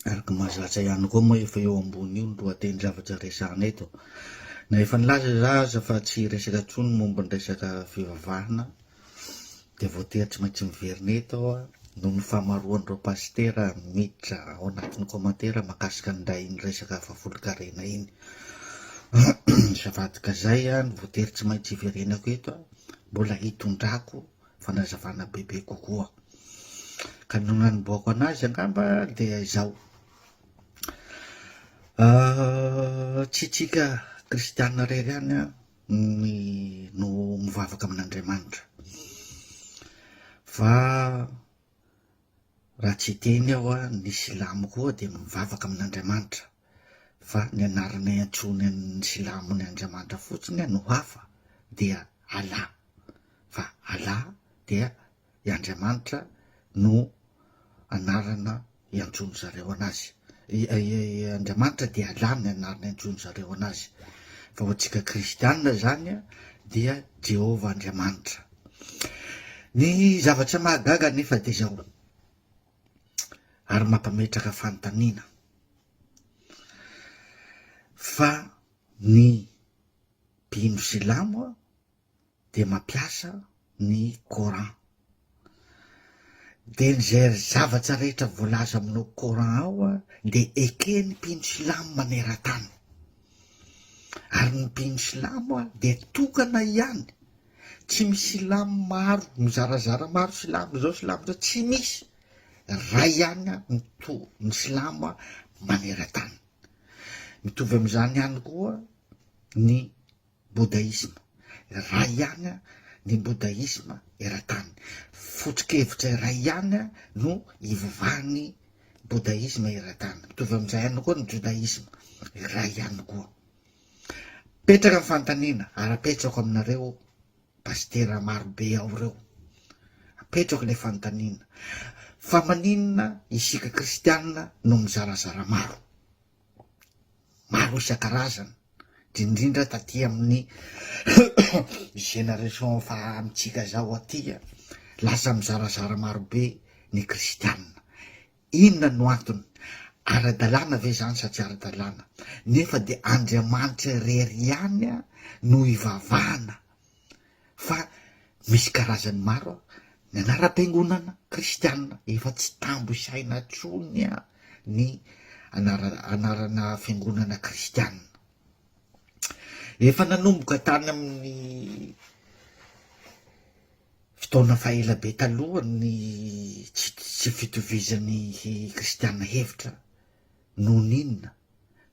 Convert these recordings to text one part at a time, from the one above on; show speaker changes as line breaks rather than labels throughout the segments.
Araka ny mahazatra ihany koa moa efa eo ambony io ny lohatenin-javatra resahana eto. Na efa nilaza za aza fa tsy hiresaka intsony momba ny resaka fivavahana dia voatery tsy maintsy miverina eto aho noho ny fahamaroan'ireo pasitera miditra ao anatin'ny commentaire mahakasika an'ilay iny resaka fahafolonkarena iny. Zavadika izay no voatery tsy maintsy hiverenako eto mbola hitondrako fanazavana bebe kokoa. Ka ny nanombohako anazy angamba dia izao, tsy isika kristiana irery ihany ny no mivavaka amin'Andriamanitra fa raha tsy hiteny aho ny silamo koa dia mivavaka amin'Andriamanitra fa ny anarana iantsoany an'ny silamo ny Andriamanitra fotsiny no hafa dia Allah fa Allah dia i Andriamanitra no anarana iantsoan-dry zareo anazy. I Andriamanitra dia Allah ny anarana iantsoan-dry zareo anazy. Fa ho antsika kristiana izany dia Jehovah Andriamanitra. Ny zavatra mahagaga anefa dia izao, ary mampametraka fanontaniana, fa ny mpino silamo dia mampiasa ny Coran. Dia ny izay zavatra rehetra voalaza amin'io Coran ao dia eken'ny mpino silamo maneran-tany. Ary ny mpino silamo dia tokana ihany. Tsy misy silamo maro, mizarazara maro silamo izao silamo izao, tsy misy. Iray ihany ny to ny silamo maneran-tany. Mitovy amin'izany ihany koa ny Bodaisma. Iray ihany ny Bodaisma eran-tany. Foto-kevitra iray ihany no ivavahan'ny Bodaisma eran-tany. Mitovy amin'izay ihany koa ny Jodaisma. Iray ihany koa. Mipetraka ny fanontaniana ary apetrako aminareo pasitera maro be ao ireo. Apetrako ilay fanontaniana. Fa maninona isika kristianina no mizarazara maro? Maro isan-karazany, indrindra indrindra taty amin'ny génération fa amintsika zao aty, lasa mizarazara marobe ny kristianina. Inona no antony? Ara-dalàna ve zany sa tsy ara-dalàna? Nefa dia Andriamanitra irery ihany no ivavahana fa misy karazany maro ny anaram-piangonana kristianina, efa tsy tambo isaina intsony ny anarana fiangonana kristianina. Efa nanomboka tany amin'ny fotoana fahela be taloha ny tsy fitovizan'ny kristianina hevitra noho ny inona?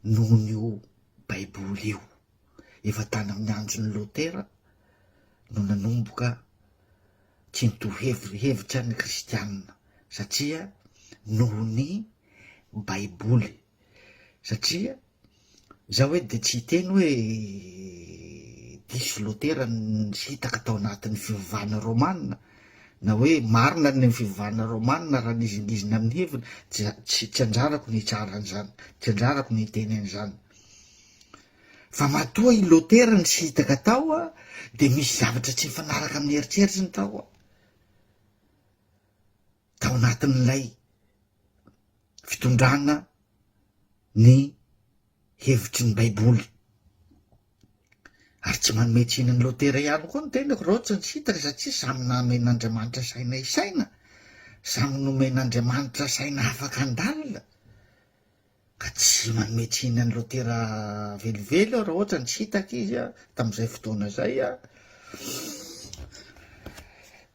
Noho ny io baiboly io. Efa tany amin'ny andron'i Lotera no nanomboka tsy nitovy hevitra ny kristianina satria noho ny baiboly satria za hoe de tsy hiteny hoe diso Lotera nisintaka tao anatin'ny fivavahana romana na hoe marina ny fivavahana romana raha nizingizina amin'ny heviny tsy tsy anjarako ny hitsara an'izany tsy anjarako ny hiteny an'izany Fa matoa i Lotera nisintaka tao dia misy zavatra tsy mifanaraka amin'ny eritreriny tao. Tao anatin'ilay fitondrana ny hevitry ny Baiboly. Ary tsy manome tsiny an'i Lotera ihany koa ny tenako raha tsy nisintaka satria samy namen'Andriamanitra saina hisaina, samy nomen'Andriamanitra saina afaka handalina. Ka tsy manome tsiny an'i Lotera velively aho raha ohatra nisintaka izy tamin'izay fotoana izay.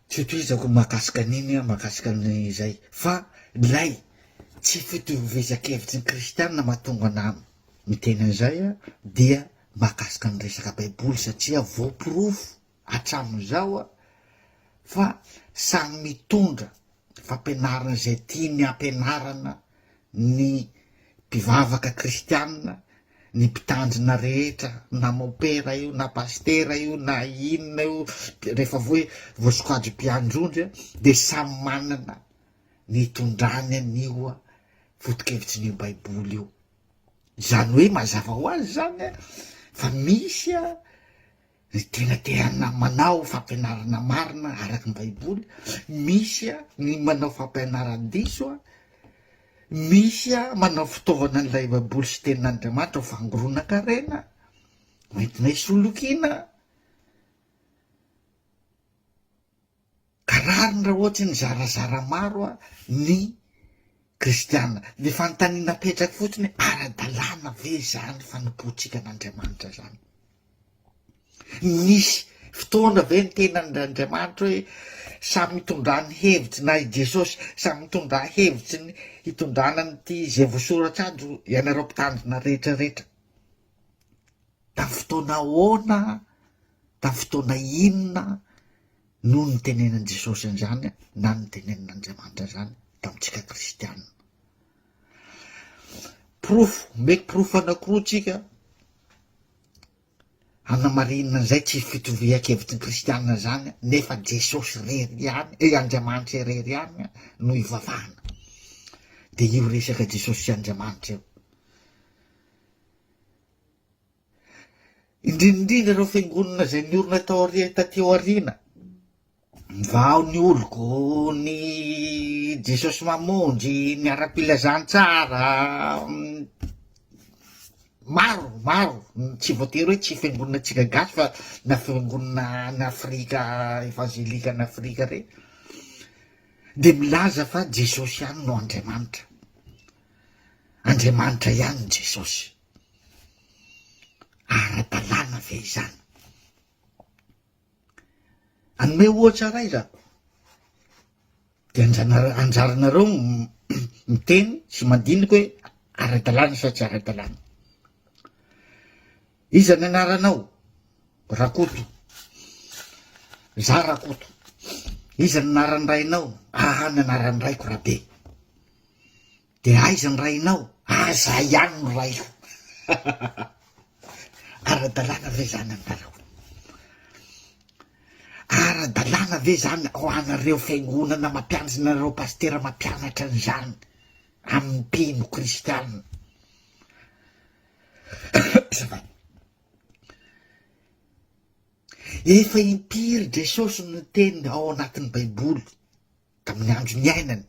Tsy hotohizako ny mahakasika an'iny mahakasika an'izay fa ilay tsy fitovizan-kevitry ny kristiana mahatonga anà miteny an'izay dia mahakasika ny resaka baiboly satria voaporofo hatramin'izao fa samy mitondra fampianarana izay tiany hampianarana ny mpivavaka kristianina, ny mpitandrina rehetra, na mompera io, na pasitera io, na inona io, rehefa hoe voasokajy mpiandry ondry dia samy manana ny hitondrany an'io foto-kevitry ny baiboly io. Izany hoe mazava ho azy izany fa misy Ny tena te manao fampianarana marina araka ny baiboly, misy ny manao fampianaran-diso. Misy manao fitaovana an'ilay baiboly sy tenin'Andriamanitra ho fangoronan-karena, ho entina hisolokiana. Ka rariny raha ohatra hoe mizarazara maro ny kristiana. Ny fanontaniana apetrako fotsiny hoe ara-dalàna ve izany fanompoantsika an'Andriamanitra izany? Nisy fotoana ve nitenan'Andriamanitra hoe samy mitondrà ny hevitry na i Jesosy samy mitondrà hevitry ny hitondrana an'ity izay voasoratra ato ianareo mpitandrina rehetra rehetra. Tamin'ny fotoana ahoana, tamin'ny fotoana inona no nitenenan'i Jesosy an'izany na nitenenin'Andriamanitra izany tamintsika kristiana? Porofo, omeko porofo anankiroa tsika. Hanamarinana an'izay tsy fitovian-kevitry ny kristiana izany nefa Jesosy irery ihany, eh Andriamanitra irery ihany no ivavahana. Dia io resaka Jesosy sy Andriamanitra io. Indrindra indrindra ireo fiangonana izay niorina tao aoriana taty aoriana. Mivao ny oloko, ny Jesosy Mamonjy, ny ara-pilazantsara, maro maro, tsy voatery hoe tsy fiangonana antsika gasy fa na fiangonana any Afrika evanzelika any Afrika reny, de milaza fa Jesosy ihany no Andriamanitra, Andriamanitra ihany ny Jesosy, ara-dalàna ve izany? Hanome ohatra iray za, de anjana- anjaranareo miteny sy mandinika hoe ara-dalàna sa tsy ara-dalàna. Iza ny anaranao? Rakoto. Za Rakoto. Iza ny anaran'ny rainao? Aha ny anaran'ny raiko Rabe. De aiza ny rainao? Ah za ihany no raiko. Ara-dalàna ve zany aminareo? Ara-dalàna ve zany ho anareo fiangonana mampianatra nareo pasitera mampianatra an'izany amin'ny mpino kristiana? Azafady. Efa impiry Jesosy no niteny ao anatin'ny baiboly tamin'ny andro niainany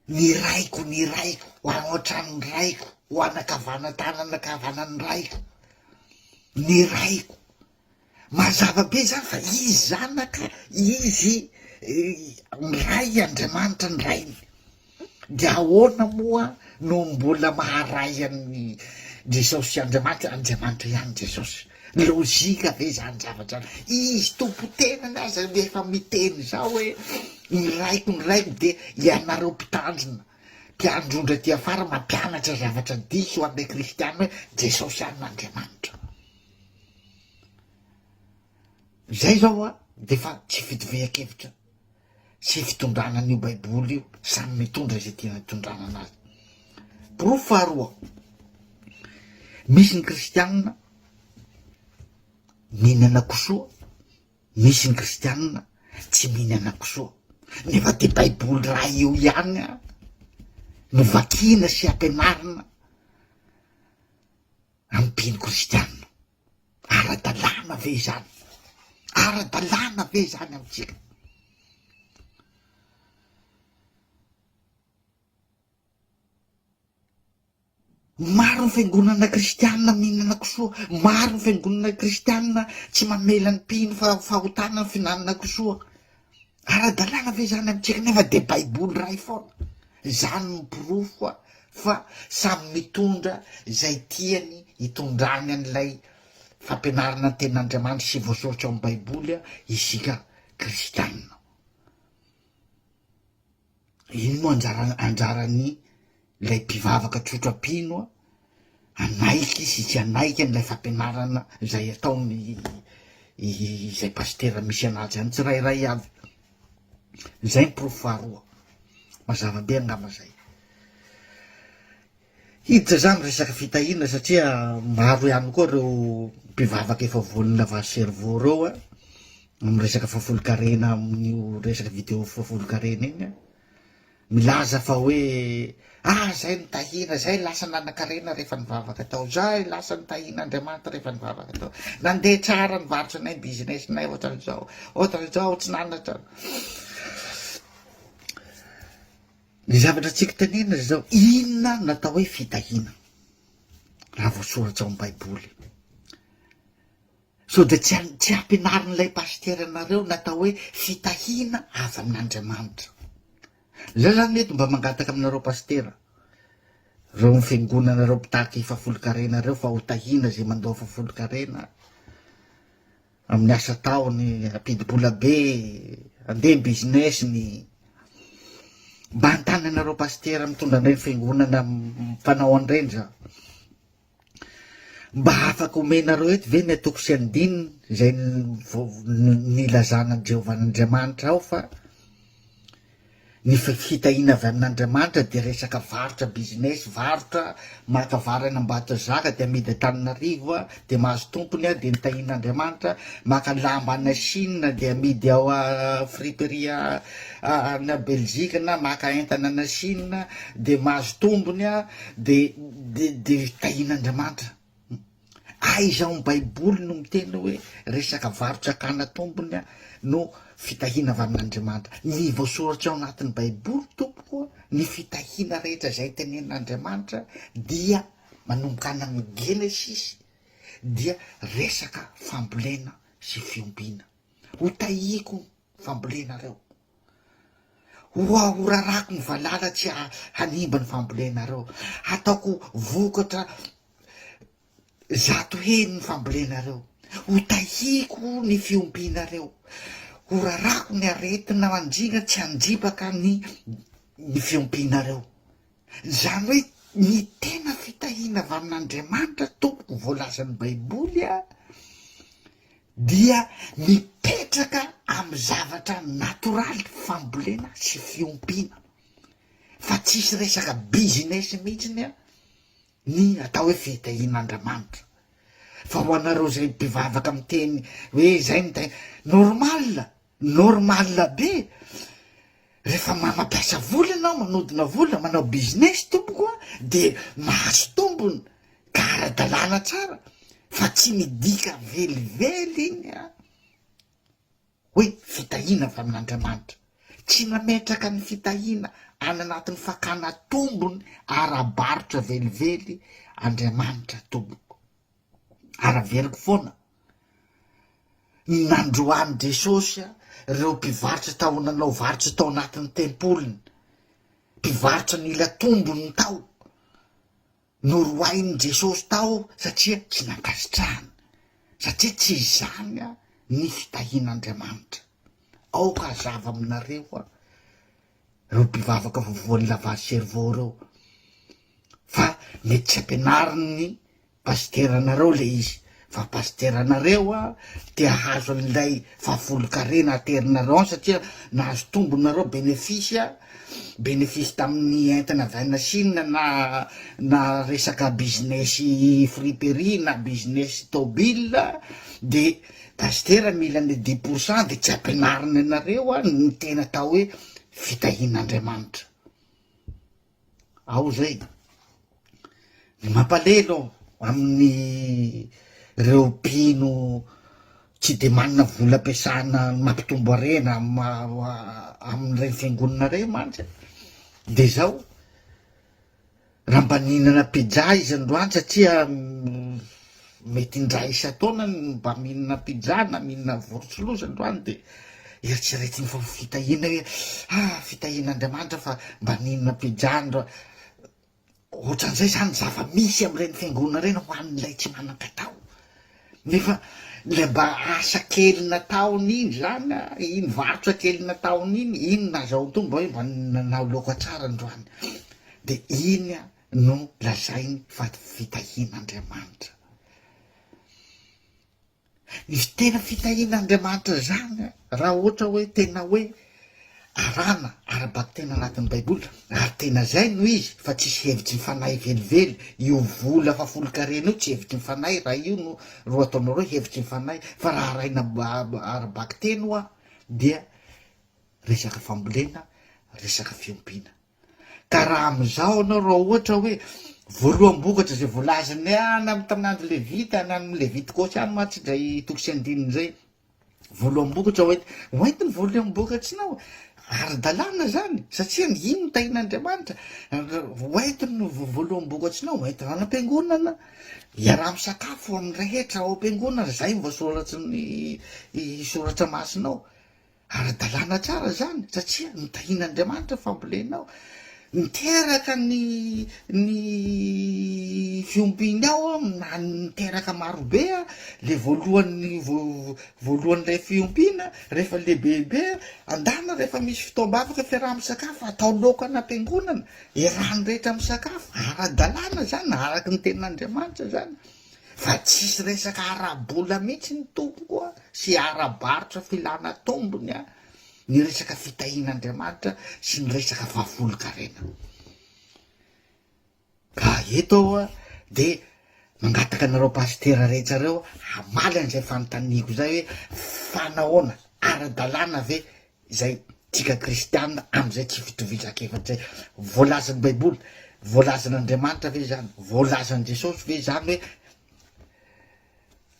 Ny raiko, ny raiko, ho ao an-tranon'ny raiko, ho anakavanantanana ankavanan'ny raiko. Ny raiko. Mazava be izany fa izy zanaka, izy ny ray Andriamanitra ny rainy. Dia ahoana moa no mbola maharay an'i Jesosy Andriamanitra, Andriamanitra ihany Jesosy. Lojika ve izany zavatra zany? Izy tompo tenany aza efa miteny izao hoe ny raiko ny raiko dia ianareo mpitandrina mpiandry ondry aty afara mampianatra zavatra diso ho an'ilay kristiana hoe Jesosy ihany no Andriamanitra. Izay izao a dia efa tsy fitovian-kevitra sy fitondrana an'io baiboly io, samy mitondra izay tiana hitondrana anazy. Porofo faharoa, misy ny kristianina mihinana kisoa, misy ny kristianina tsy mihinana kisoa, nefa dia baiboly iray io ihany no vakiana sy ampianarina amin'ny mpino kristianina. Ara-dalàna ve izany? Ara-dalàna ve izany amintsika? Maro ny fiangonana kristianina mihinana kisoa, maro ny fiangonana kristianina tsy mamela ny mpino fa fahotana ny fihinanana kisoa. Ara-dalàna ve izany amintsika nefa dia baiboly iray foana? Izany no porofo fa samy mitondra izay tiany hitondrany an'ilay fampianarana ny tenin'Andriamanitra sy voasoratra ao amin'ny baiboly isika kristianina. Ino moa anjara anjaran'ny ilay mpivavaka tsotra mpino hanaiky sy tsy hanaiky an'ilay fampianarana izay ataon'ny izay pasitera misy anazy any tsirairay avy. Izay ny porofo faharoa. Mazava be angamba izay. Hiditra za amin'ny resaka fitahiana satria maro ihany koa ireo mpivavaka efa voan'ny lavage cerveau ireo a, amin'ny resaka fahafolonkarena amin'io resaka video fahafolonkarena iny a, milaza fa hoe ah zay nitahiana, zay lasa nanan-karena rehefa nivavaka tao, zay lasa nitahian'Andriamanitra rehefa nivavaka tao, nandeha tsara ny varotranay, business-nay ohatran'izao, ohatran'izao, tsy nanana. Ny zavatra tiako tenenina dia zao, inona no atao hoe fitahiana raha voasoratra ao amin'ny baiboly? Sao dia tsy tsy ampianarin'ilay pasitera anareo ny atao hoe fitahiana avy amin'Andriamanitra. Za zany eto mba mangataka aminareo pasitera, reo ny fiangonana reo mpitaky fahafolonkarena reo fa ho tahiana zay mandoa fahafolonkarena amin'ny asa ataony, hampidi-bola be, handeha ny business-ny. Mba anontany anareo pasitera mitondra an'ireny fiangonana mpanao an'ireny za. Mba afaka omenareo eto ve ny antoko sy andininy izay nilazana an'i Jehovah Andriamanitra ao fa ny fitahiana avy amin'Andriamanitra dia resaka varotra business, varotra, maka vary any Ambatozaka dia amidy Antananarivo dia mahazo tompony dia ny tahian'Andriamanitra, maka lamba any Chine dia amidy ao friperie any Belgique na maka entana any Chine dia mahazo tombony De de de tahian'Andriamanitra. Aiza ao amin'ny baiboly no miteny hoe resaka varotra hakana tombony no fitahiana avy amin'Andriamanitra. Ny voasoratra ao anatin'ny baiboly tompoko a, ny fitahiana rehetra izay tenenin'Andriamanitra dia manomboka any amin'ny Genesisy dia resaka fambolena sy fiompiana. Ho tahiako ny fambolenareo. Ho rarako ny valala tsy hanimba ny fambolenareo. Hataoko vokatra zato heny ny fambolenareo. Ho tahiako ny fiompianareo. Ho rarako ny aretina mandringa tsy handripaka ny ny fiompianareo. Izany hoe ny tena fitahiana avy amin'Andriamanitra tompoko voalazan'ny Baiboly a, dia mipetraka amin'ny zavatra natoraly fambolena sy fiompiana fa tsisy resaka business mihitsiny a ny atao hoe fitahian'Andriamanitra fa ho anareo izay mpivavaka miteny hoe izay ny normal normal be Rehefa mampiasa vola ianao, manodina vola, manao business tompoko a, de mahazo tombony ka ara-dalàna tsara fa tsy midika velively iny a hoe fitahiana avy amin'Andriamanitra. Tsy nametraka ny fitahiana any anatin'ny fakana tombony ara-barotra velively Andriamanitra tompoko. Ary averiko foana, ny nandroahan'i Jesosy ireo mpivarotra tao nanao varotra tao anatin'ny tempoliny, mpivarotra nila tombony tao, noroahin'i Jesosy tao satria tsy nankasitrahany, satria tsy izany ny fitahian'Andriamanitra. Aoka hazava aminareo aho, ireo mpivavaka voavoan'ny lavage cerveau ireo, fa mety tsy ampianarin'ny Pasiteranareo le izy fa pasiteranareo a te ahazo an'ilay fahafolonkarena aterinareo any satria nahazo tombony nareo bénéfice a, bénéfice tamin'ny entana avy any Chine na na resaka business friperie na business tôbila de pasitera mila ny dix pour cent de tsy ampianariny anareo a ny tena atao hoe fitahian'Andriamanitra. Ao zay. Ny mampalelo amin'ny reo mpino tsy de manana vola ampiasana mampitombo harena amin'ireny fiangonana ireny mantsy de zao, raha mba nihinana pizza izy androany satria mety indray isan-taona no mba mihinana pizza na mihinana vorontsiloza androany de eritreretiny fa ho fitahiana hoe ah fitahian'Andriamanitra fa mba nihinana pizza androany. Ohatran'izay zany zava-misy amin'ireny fiangonana ireny ho an'ilay tsy manan-katao. Nefa ilay mba asa kely nataony iny zany, iny varotra kely nataony iny, iny nahazahoan-tombo hoe mba nanao laoka tsara androany. De iny no lazainy fa fitahian'Andriamanitra. Ny tena fitahian'Andriamanitra izany raha ohatra hoe tena hoe arahana ara-bakiteny anatin'ny baiboly ary tena izay no izy fa tsisy hevitry ny fanahy velively io vola fahafolonkarena io tsy hevitry ny fanahy raha io no ro ataonareo hevitry ny fanahy fa raha arahina ara-bakiteny hoa dia resaka fambolena resaka fiompiana Ka raha amin'izao ianao raha ohatra hoe voaloham-bokatra izay voalazan'ny any amin'ny tamin'ny andro Levita, any amin'ny Levitikosy any mantsy izay toko sy andininy izay, voaloham-bokatra hoenti, hoentiny voaloham-bokatrinao. Ara-dalàna zany, satria ny ino no tahin'Andriamanitra, hoentiny ny voaloham-bokatsinao, hoentina any am-piangonana, iaraha-misakafo amin'ny rehetra ao am-piangonana, zay no voasoratry ny soratra masina ao. Ara-dalàna tsara izany satria notahian'Andriamanitra ny fambolenao. Niteraka ny ny fiompianao na niteraka marobe le voalohany voalohan'ilay fiompiana rehefa lehibebe andana rehefa misy fotoam-bavaka fiaraha-misakafo atao laoka any am-piangonana iarahan'ny rehetra misakafo. Ara-dalàna izany araka ny tenin'Andriamanitra izany. Fa tsisy resaka ara-bola mihitsy ny tompoko a, sy ara-barotra filana tombony a, ny resaka fitahian'Andriamanitra sy ny resaka fahafolon-karena. Ka eto aho a, de mangataka anareo pasitera rehetra reo hamaly an'izay fanontaniako izay hoe fa nahoana, ara-dalàna ve izay tsika kristiana amin'izay tsy fitovizan-kevitra izay. Voalazan'ny baiboly, voalazan'Andriamanitra ve izany? Voalazan'i Jesosy ve izany hoe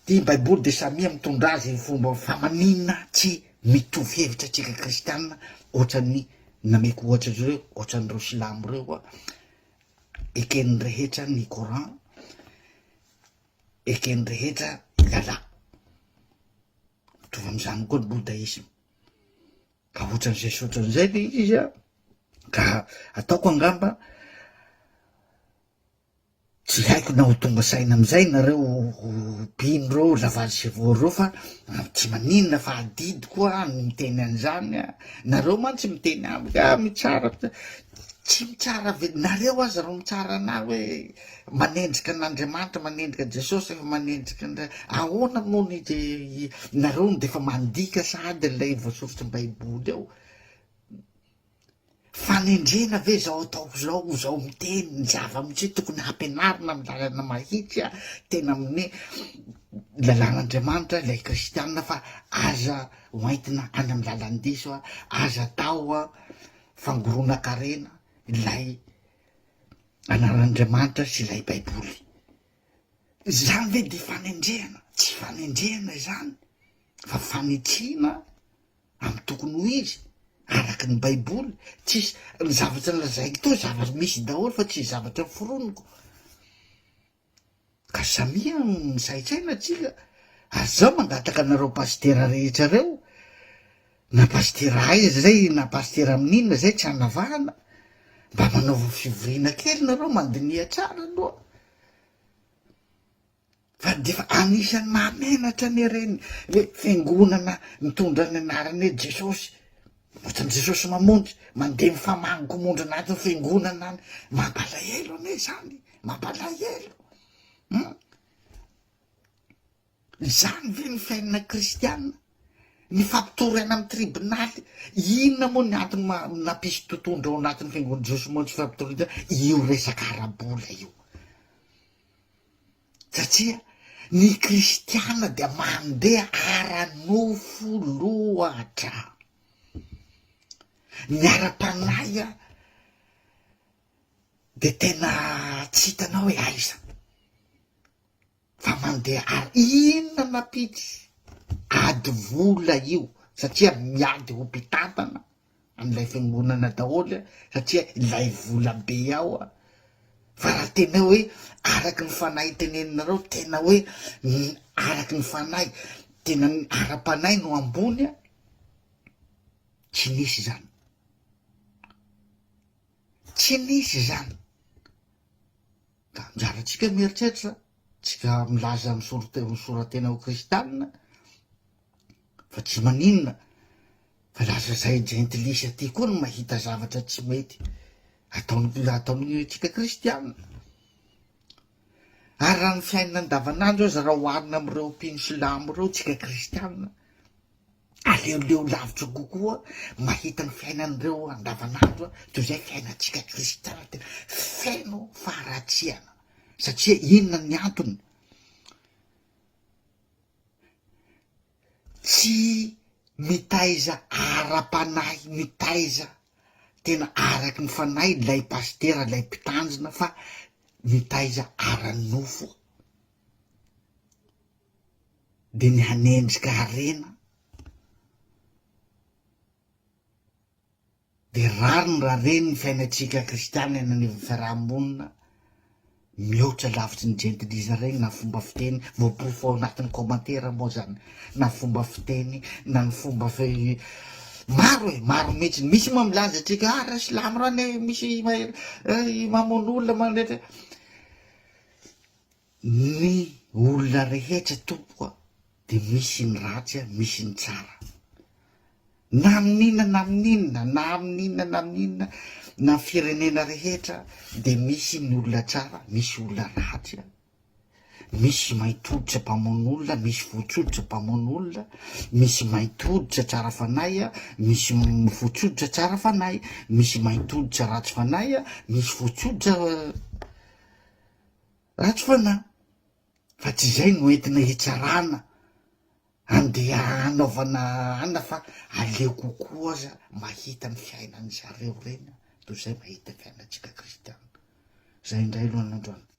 ty baiboly de samia mitondra azy ny fomba fa maninona tsy mitovy hevitra tsika kristiana ohatran'ny nameko ohatra azy ireo, ohatran'ireo silamo ireo a, eken'ny rehetra ny coran, eken'ny rehetra i Allah. Mitovy amin'izany koa ny bodaisme. Ka ohatran'izay sy ohatran'izay le izy an, ka ataoko angamba tsy haiko na ho tonga saina amizay nareo mpino reo lavaly sy voa reo fa tsy maninona fa adidy koa ny miteny an'izany an, nareo mantsy miteny amiko ah mitsara, tsy mitsara ve, nareo aza ro mitsara anah hoe Manendrika an'Andriamanitra, manendrika Jesosy, efa manendrika an ahoana moa ny de nareo no defa mandika sahady an'ilay voasoritry ny baiboly ao. Fanendrena ve zao ataoko zao, zao miteny ny zava-misy hoe tokony hampianarina amin'ny lalana mahitsy a, tena amin'ny lalàn'Andriamanitra ilay kristiana fa aza hoentina any amin'ny lalan-diso a, aza atao a fangoronan-karena ilay Anaran'Andriamanitra sy ilay Baiboly. Izany ve dia fanendrehana? Tsy fanendrehana izany fa fanitsiana amin'ny tokony ho izy, araka ny Baiboly. Tsisy, ny zavatra nolazaiko teo zava-misy daholo fa tsy zavatra noforoniko. Ka samia misaintsaina tsika, ary zaho mangataka anareo pasitera rehetra reo, na pasitera aiza zay na pasitera amin'inona zay tsy anavahana, mba manaova fivoriana kely nareo mandiniha tsara aloha, fa defa anisan'ny mahamenatra anie reny le fiangonana mitondra ny anarany hoe Jesosy, ohatran'i Jesosy mamonjy, mandeha mifamango komondry anatin'ny fiangonana any, mampalahelo anie zany. Mampalahelo hum! Izany ve ny fiainana kristiana? Ny fampitory aina amin'ny tribonaly, inona moa ny antony nampisy totohondry ao anatin'ny fiangonan'i Jesosy Monjy fampitory io resaka ara-bola io? Satria ny kristiana dia mandeha ara-nofo loatra. Ny ara-panahy de tena tsy hitanao hoe aiza fa mandeha ary inona nampitsy ady vola io satria miady ho mpitantana an'ilay fiangonana daholo satria ilay vola be ao a fa raha tena hoe araky ny fanahy teneninareo tena hoe araky ny fanahy tena ny ara-panahy no ambony a tsy nisy izany Tsy nisy izany. Ka anjarantsika mieritreritra, tsika milaza misora-tena ho kristianina, fa tsy maninona fa lasa zay jentilisa aty koa no mahita zavatra tsy mety ataony ataony tsika kristianina. Ary raha ny fiainana andavanandro aza raha oharina amin'ireo mpino silamo ireo tsika kristianina, Aleoleo lavitra kokoa mahita ny fiainan'ireo andavanandro toy izay fiainantsika kristiana tena feno faharatsiana. Satria inona ny antony? Tsy mitaiza ara-panahy, mitaiza tena araky ny fanahy ilay pasitera, ilay mpitandrina fa mitaiza ara-nofo. dia ny hanendrika harena. Dia rariny raha reny ny fiainantsika kristiana eny anivon'ny fiaraha-monina mihoatra lavitry ny jentilisa ireny na fomba fiteny, voaporofo ao anatin'ny commentaire moa zany, na fomba fiteny na ny fomba fi maro e, maro mihitsy, misy moa milaza antsika ah raha silamo reo anie misy mahery eh, mamono olona manretra, ny olona rehetra tompoko a dia misy ny ratsy a, misy ny tsara. Na amin'inona na amin'inona, na amin'inona na amin'inona, na firenena rehetra dia misy ny olona tsara, misy olona ratsy a. Misy mainty hoditra mpamono olona, misy fotsy hoditra mpamono olona, misy mainty hoditra tsara fanahy a, misy fotsy hoditra tsara fanahy, misy mainty hoditra ratsy fanahy a, misy fotsy hoditra ratsy fanahy. Fa tsy izay no entina hitsarana andeha hanaovana anona fa aleo kokoa aza mahita ny fiainan'ny zareo ireny toy izay mahita ny fiainantsika kristiana. Zay indray aloha ny androany.